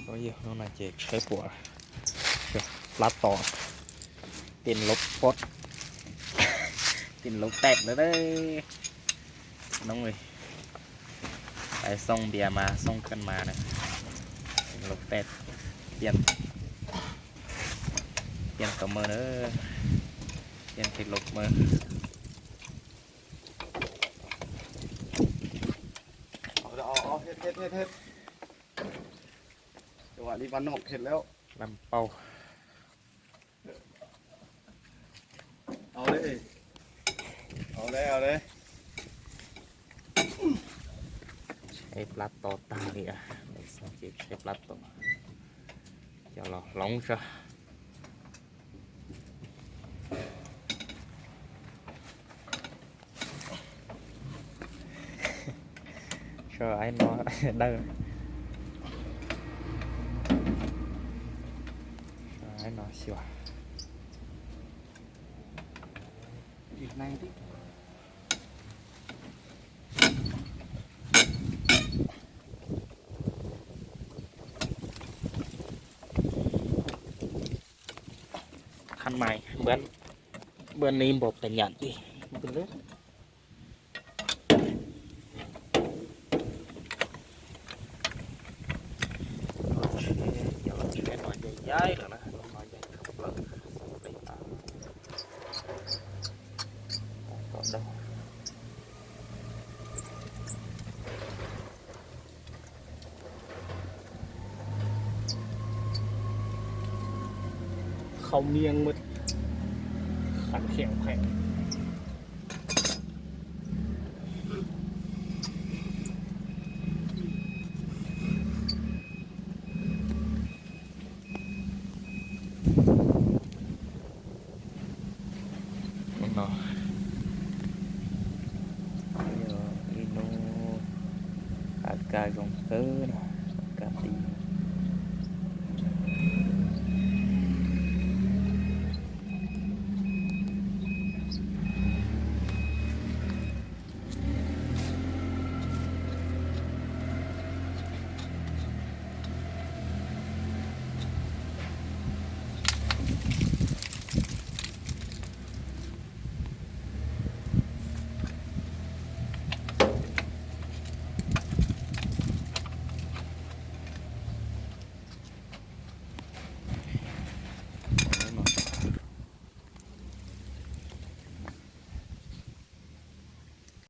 Yog hnub no ces tsheb puas plab to, tiaj laub pob, tiaj laub teb lawm. Noob li, xoob npias mas xoob kheej mas na, tiaj laub teb, tiaj, tiaj tau mawj na, tiaj thiaj laub mawj. Laj pauj. Tsheb plab to tag li, tsheb plab to, coj los hloov tso. Tso aib no dawb, tso aib no xyuas. Khab mais, npawb ni npaum pes nyam ti. Tsheb no yaig yaig lawm na, no yaig tshaj plaws. Khau miab, qham kheem qheem. No yog ib hnub a kaj zoo kawg na, kaj tib.